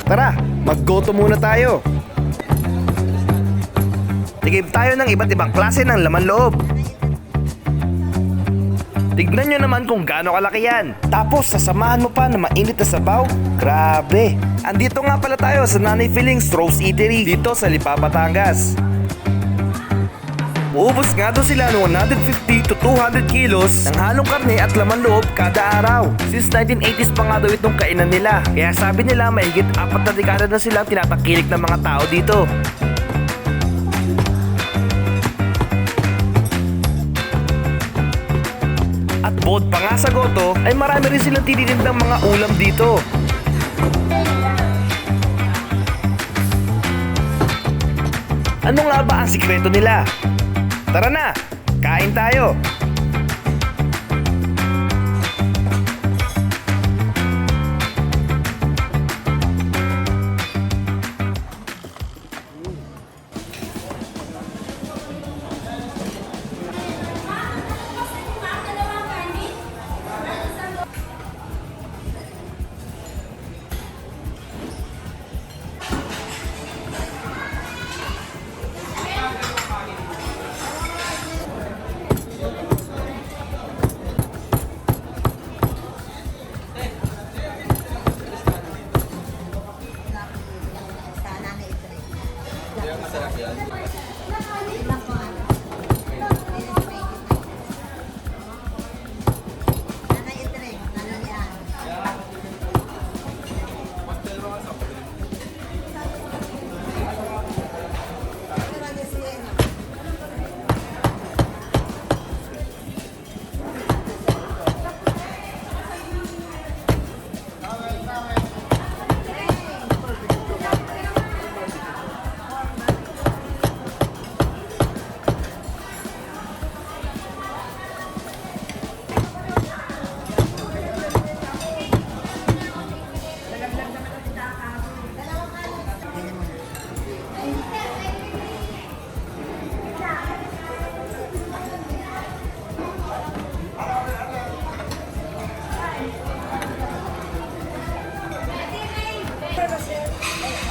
Tara, maggoto muna tayo. Tikim tayo ng iba't ibang klase ng laman loob. Tignan nyo naman kung gaano kalaki yan. Tapos sasamahan mo pa na mainit na sabaw. Grabe! Andito nga pala tayo sa Nanay Feelings Rose Eatery dito sa Lipa, Batangas. Uubos nga daw sila ng 150 to 200 kilos ng halong karne at laman loob kada araw. Since 1980s pa nga daw itong kainan nila. Kaya sabi nila, mahigit 4 na dekada na silang tinatangkilik ng mga tao dito. At bukod pa nga sa goto, ay marami rin silang tinitindang mga ulam dito. Ano nga ba ang sikreto nila? Tara na, kain tayo!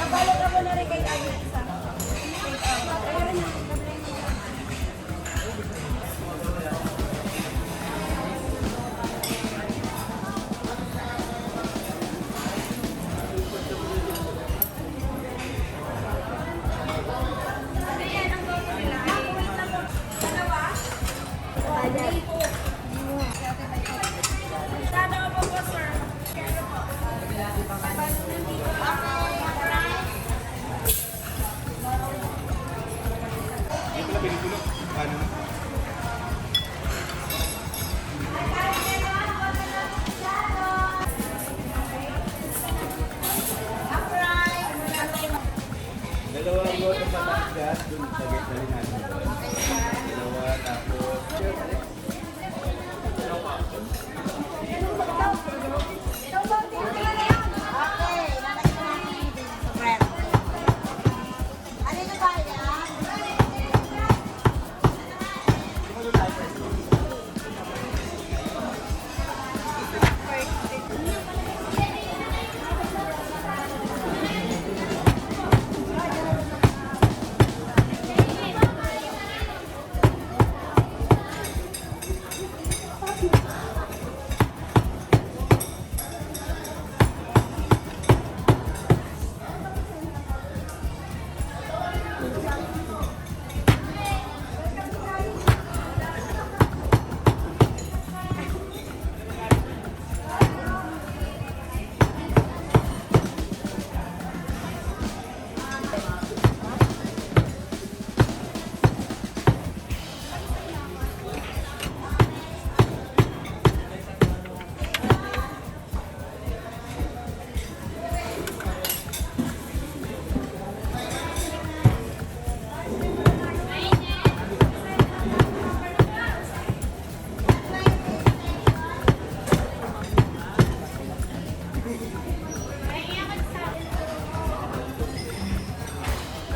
Nabalot ako na rin kay ano isa. Ayun na. Dalawang goto Batangas, dun sa gate na natin doon. Dalawa, tapos. Okay, lalagyan natin dito sa bread. Ano yung bayan?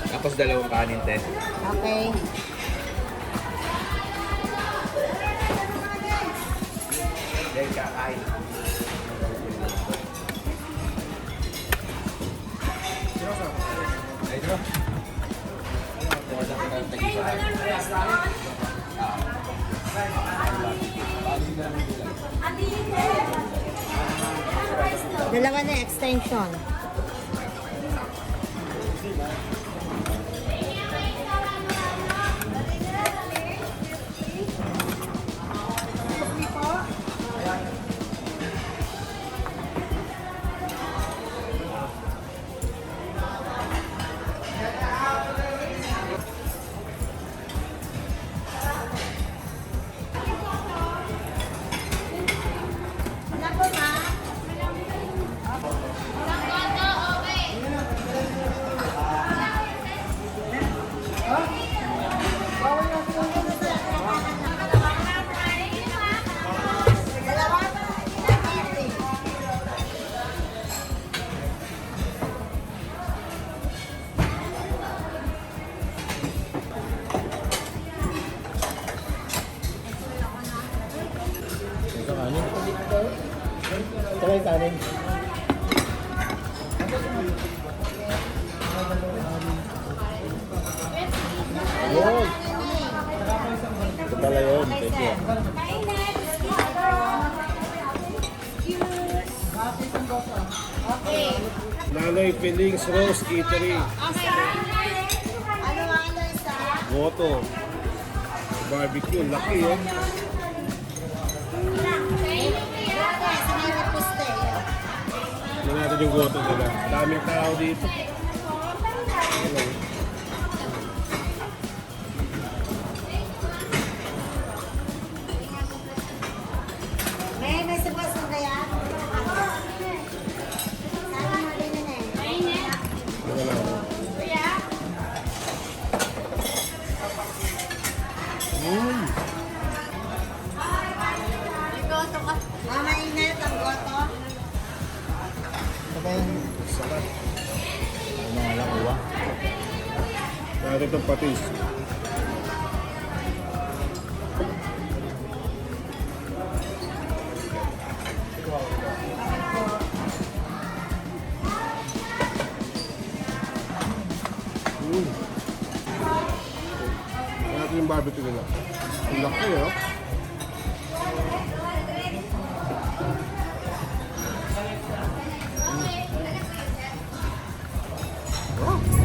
Tapos dalawang kanin, te. Okay. Then kakain. Dalawa na extension. Wala po, ma? Dalawa pa. Ito kanin. Ito yung kanin. Yun. Ito pala yun. Thank you. Okay. Nanay Piling's Rose Eatery. Ano ano isa? Goto. Barbecue. Laki oh. Okay, sa may reposte. Tignan natin yung goto nila. Daming tao dito. Ano? May sibas mo kaya? Sana mo rin na eh. Tignan lang ako. Mama, ingat ang goto. Ito pa yung Sarap. ano nga lang, uwa. Natin itong patis. Natin yung barbecue nila. Ang laki, oh. Oh.